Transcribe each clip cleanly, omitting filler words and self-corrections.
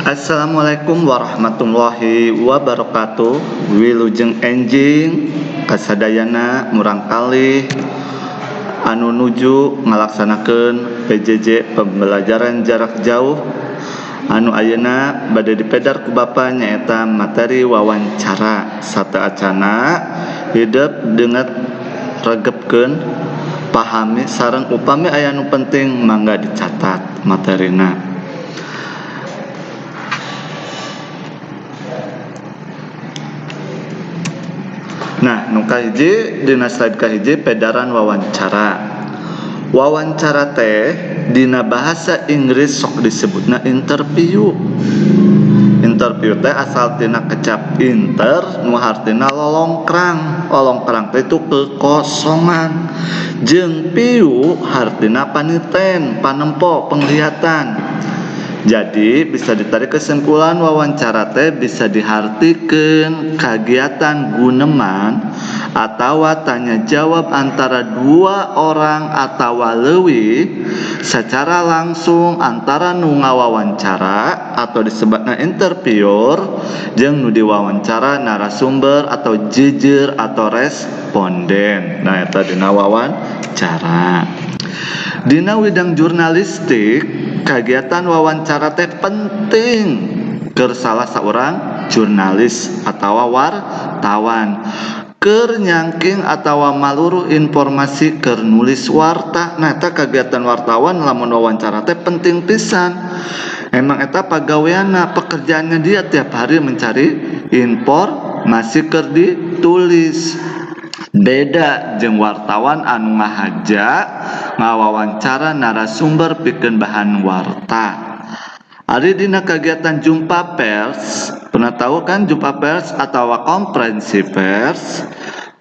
Assalamualaikum warahmatullahi wabarakatuh. Wilujeng enjing kasadayana murangkalih anu nuju ngalaksanakeun PJJ pembelajaran jarak jauh anu ayeuna bade dipedar ku Bapa nyaeta materi wawancara. Sateuacana hidep deungeut, regepkeun, pahami sareng upami aya nu penting mangga dicatat materina. Nah, nu kahiji dina slide kahiji, pedaran wawancara. Wawancara teh dina bahasa Inggris sok disebutna interview. Interview teh asal tina kecap inter nu hartina lolongkrang. Lolongkrang teh itu kekosongan. Jeung view hartina paniten, panempo, penglihatan. Jadi bisa ditarik kesimpulan, wawancara teh bisa dihartikeun kegiatan guneman atau tanya jawab antara dua orang atau leuwih secara langsung antara nu ngawawancara atau disebutna interviewer jeung nu diwawancara, narasumber atau jejer atau responden. Nah, eta dina wawancara. Dina widang jurnalistik, kegiatan wawancara teh penting keur salah seorang jurnalis atau wartawan keur nyangking atau maluruh informasi keur nulis warta. Nah, eta kegiatan wartawan lamun wawancara teh penting pisan. Emang eta pagaweanna, pekerjaannya dia tiap hari mencari informasi keur ditulis. Beda jeung wartawan anu ngahaja ngawawancara narasumber pikeun bahan warta. Ari dina kegiatan jumpa pers, pernah tahu kan jumpa pers atau konferensi pers?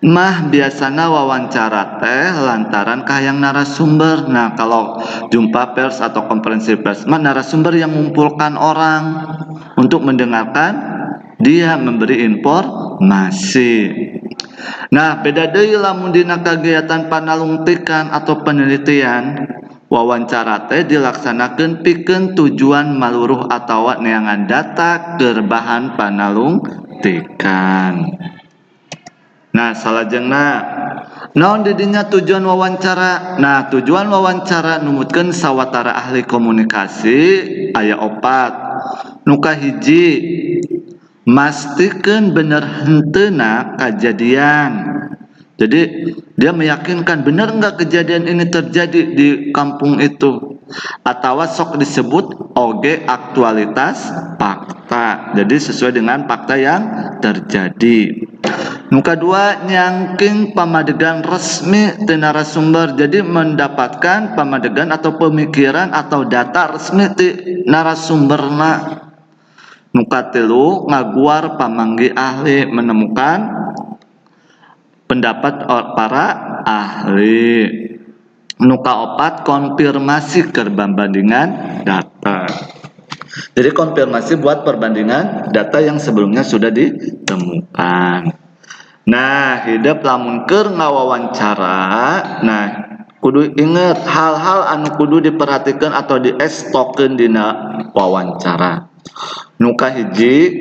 Mah biasana wawancara teh lantaran kahayang narasumber. Nah, kalau jumpa pers atau konferensi pers mah narasumber yang mengumpulkan orang untuk mendengarkan dia memberi informasi. Nah, beda deui lamun dina kegiatan panalungtikan atau penelitian, wawancara teh dilaksanakeun pikeun tujuan maluruh atawa neangan data keur bahan panalungtikan. Nah, salajengna naon didinya tujuan wawancara? Nah, tujuan wawancara numutkeun sawatara ahli komunikasi aya opat. Nu kahiji, mastikeun bener henteuna kajadian. Jadi dia meyakinkan benar enggak kejadian ini terjadi di kampung itu, atau sok disebut oge aktualitas fakta. Jadi sesuai dengan fakta yang terjadi. Nu kadua, nyangking pamadegan resmi ti narasumber. Jadi mendapatkan pamadegan atau pemikiran atau data resmi ti narasumberna. Nu katilu, ngaguar pamanggih ahli, menemukan pendapat para ahli. Nu kaopat, konfirmasi keur pembandingan data. Jadi konfirmasi buat perbandingan data yang sebelumnya sudah ditemukan. Nah, hidep lamun keur ngawawancara, nah, kudu inget hal-hal anu kudu diperhatikan atau diestokeun dina wawancara. Nu kahiji,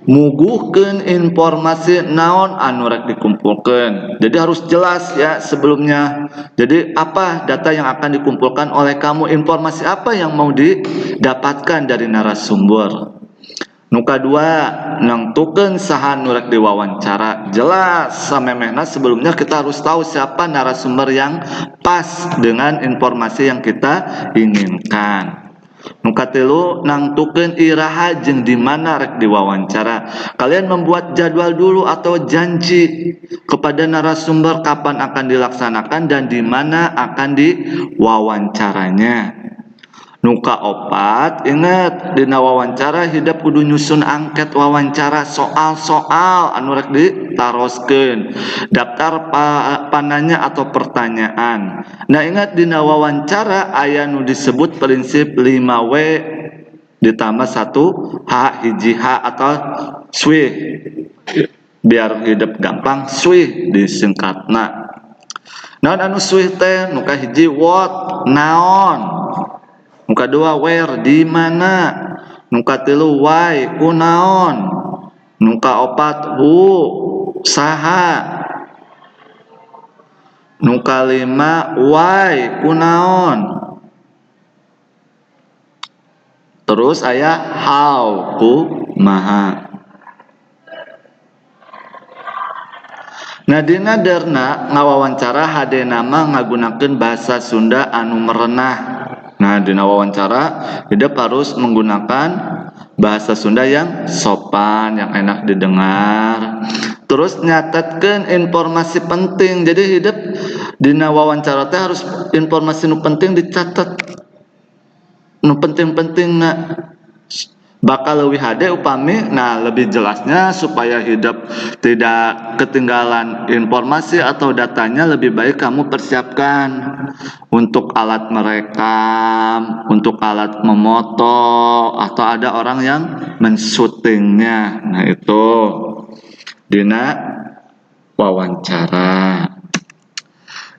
muguhkeun informasi naon anu rek dikumpulkeun. Jadi harus jelas ya sebelumnya. Jadi apa data yang akan dikumpulkan oleh kamu, informasi apa yang mau didapatkan dari narasumber. Nu kadua, nangtukeun saha nu rek diwawancara. Jelas samemehna sebelumnya kita harus tahu siapa narasumber yang pas dengan informasi yang kita inginkan. Nu katilu, nangtukeun iraha jeung di mana rek diwawancara. Kalian membuat jadwal dulu atau janji kepada narasumber kapan akan dilaksanakan dan di mana akan diwawancaranya. Nu kaopat, ingat dina wawancara hidep kudu nyusun angket wawancara, soal-soal anu rek ditaroskeun, daftar pananya atau pertanyaan. Nah, ingat dina wawancara aya nu disebut prinsip 5W ditambah 1 H hiji H atau SWI. Biar hidep gampang, SWI disingkatna. Naon anu SWI teh? Nu kahiji, what, naon. Nu kadua, where, di mana. Nu katilu why kunaon. Nu kaopat who saha. Nu kalima why kunaon. Terus aya how kumaha. Nah dina derna ngawawancara hadena mah ngagunakeun bahasa Sunda anu merenah. Nah dina wawancara hidup harus menggunakan bahasa Sunda yang sopan, yang enak didengar. Terus nyatetkeun informasi penting. Jadi hidup dina wawancara teh harus informasi nu penting dicatat. Nu penting-pentingna bakal leuwih hade upami. Nah lebih jelasnya supaya hidup tidak ketinggalan informasi atau datanya, lebih baik kamu persiapkan untuk alat merekam, untuk alat memoto, atau ada orang yang mensyutingnya. Nah itu dina wawancara.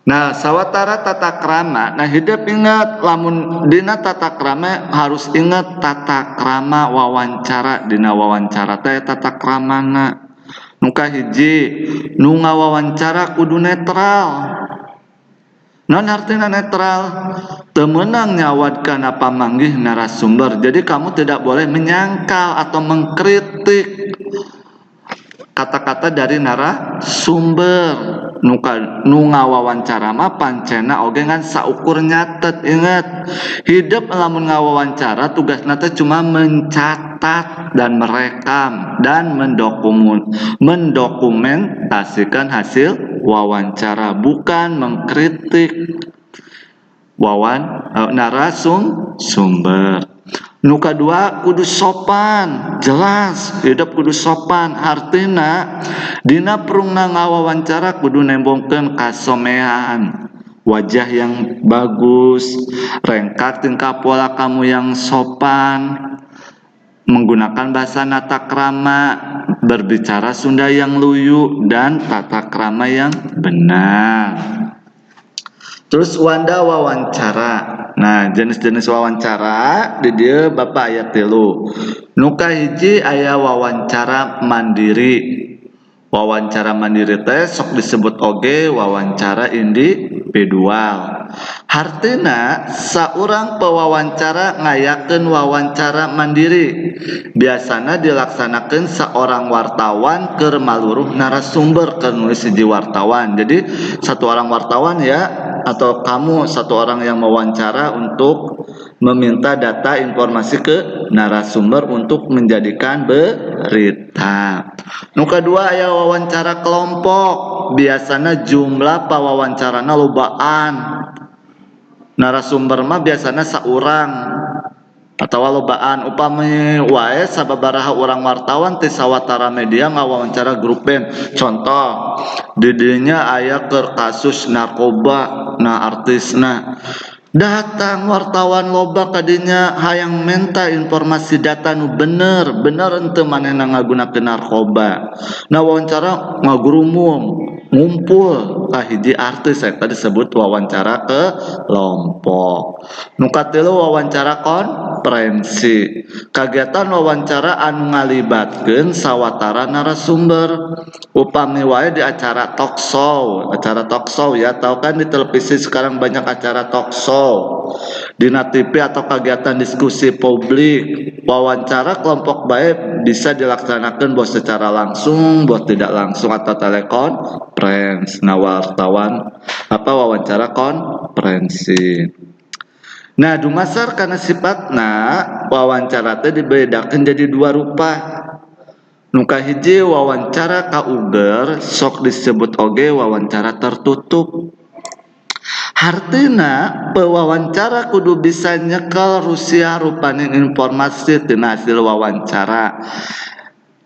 Nah sawatara tata krama. Nah hidup ingat lamun dina tata krama harus ingat tata krama wawancara. Dina wawancara teh tata kramana. Nu kahiji nu ngawawancara kudu netral. Non artinya netral? Teu meunang nyawad kana pamanggih narasumber. Jadi kamu tidak boleh menyangkal atau mengkritik kata-kata dari narasumber. Nu ngawawancara mah pancena oge ngan saukur nyatet. Ingat, hidup lamun ngawawancara tugasna teh cuma mencatat dan merekam dan mendokumentasikan hasil wawancara, bukan mengkritik narasumber. Nu kadua kudu sopan, jelas hidup kudu sopan. Artina dina prungna ngawawancara kudu nembongkeun kasomehan, wajah yang bagus, rengkak tingkah pola kamu yang sopan, menggunakan bahasa nata krama, berbicara Sunda yang luyu dan tata krama yang benar. Terus wanda wawancara. Nah, jenis-jenis wawancara di dieu Bapak aya 3. Nu kahiji aya wawancara mandiri. Wawancara mandiri teh sok disebut oge wawancara individual. Hartina saurang pewawancara ngayakeun wawancara mandiri. Biasana dilaksanakeun seorang wartawan keur maluruh narasumber keur nulis hiji wartawan. Jadi satu orang wartawan ya, atau kamu satu orang yang mewawancara untuk meminta data informasi ke narasumber untuk menjadikan berita. Nu kadua aya wawancara kelompok. Biasana jumlah pawawancarana lobaan. Narasumber mah biasana saurang atawa lobaan. Upami wae sababaraha urang wartawan ti sawatara media ngawawancara grup band. Contoh di dinya aya keur kasus narkoba, nah artisna datang wartawan loba kadinya hayang menta informasi data nu bener bener henteu manehna ngagunakeun narkoba. Nah wawancara ngagurumung ngumpul ka hiji artis, eta disebut wawancara kelompok. Nu katilu wawancara konferensi, kagiatan wawancara anu ngalibatkeun sawatara narasumber. Upami wae di acara talk show, acara talk show ya, tahu kan di televisi sekarang banyak acara talk show, dina TV atau kegiatan diskusi publik. Wawancara kelompok bae bisa dilaksanakan boh secara langsung, boh tidak langsung atau telekonferensi. Nah wartawan apa wawancara konferensi. Nah dumasar karena sifatna wawancara teh dibedakan jadi dua rupa. Nu kahiji wawancara kauger sok disebut oge wawancara tertutup. Hartina pewawancara kudu bisa nyekel rusia rupaning informasi tina hasil wawancara.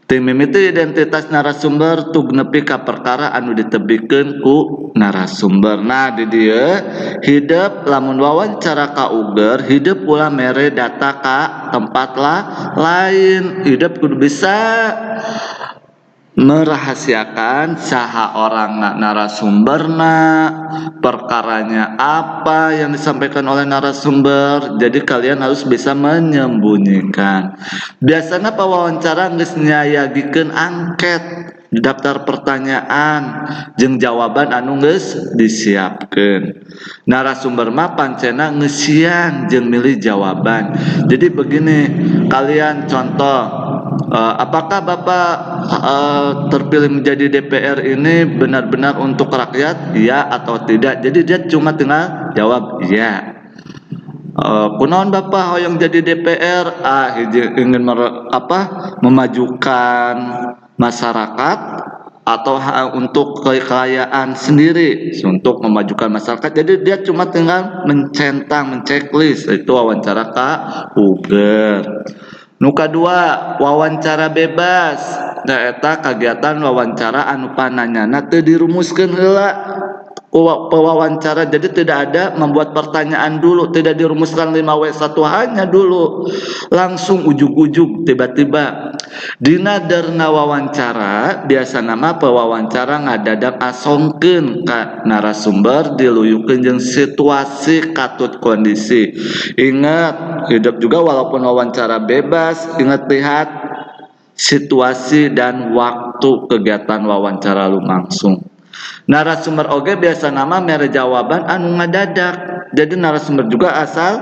Ti mimiti identitas narasumber tug nepi ka perkara anu ditebikeun ku narasumber. Nah di dieu hidep lamun wawancara kauger hidep ulah mere data ka tempat lah lain. Hidep kudu bisa Merahasiakan saha orang narasumberna, perkaranya apa yang disampaikan oleh narasumber. Jadi kalian harus bisa menyembunyikan. Biasanya wawancara geus nyayagikeun angket, daftar pertanyaan jeung jawaban anu geus disiapkeun. Narasumber mah pancena ngeusian jeung milih jawaban. Jadi begini, kalian contoh, apakah Bapak terpilih menjadi DPR ini benar-benar untuk rakyat, ya atau tidak? Jadi dia cuma tinggal jawab ya. Kunaon Bapak hoyong jadi DPR? Ah, ingin apa, memajukan masyarakat atau untuk kekayaan sendiri, untuk memajukan masyarakat. Jadi dia cuma tinggal mencentang, menceklis. Itu wawancara kauger. Nu kadua, wawancara bebas. Nah, eta kegiatan wawancara anu pananyana teu dirumuskeun heula pewawancara. Jadi tidak ada membuat pertanyaan dulu, tidak dirumuskan 5W1 hanya dulu, langsung ujug-ujug tiba-tiba. Dina derna wawancara biasana mah pewawancara ngadadak asongkeun ka narasumber, diluyukeun jeung situasi katut kondisi. Ingat hidup juga, walaupun wawancara bebas, ingat, lihat situasi dan waktu kegiatan wawancara lumangsung. Narasumber oge biasana mah mere jawaban anu ngadadak. Jadi narasumber juga asal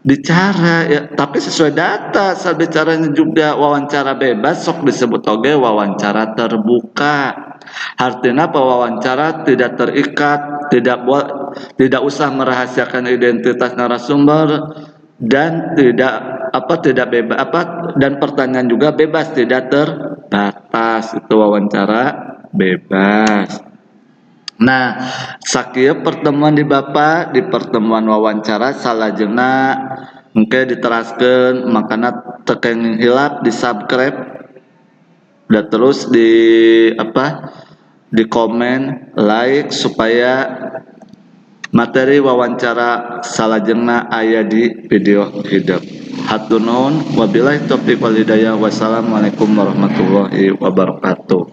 bicara ya, tapi sesuai data asal bicaranya juga. Wawancara bebas sok disebut oge wawancara terbuka. Artinya wawancara tidak terikat, tidak buat, tidak usah merahasiakan identitas narasumber dan tidak apa, tidak bebas apa, dan pertanyaan juga bebas, tidak terbatas. Itu wawancara bebas. Nah, sakieu pertemuan di Bapak di pertemuan wawancara salajengna mungkin diteraskeun, makana teu kenging hilap di subscribe dan terus di apa, di komen, like, supaya materi wawancara salajengna aya di video hidup. Hatur nuhun, wabillahi taufik wal hidayah, wassalamualaikum warahmatullahi wabarakatuh.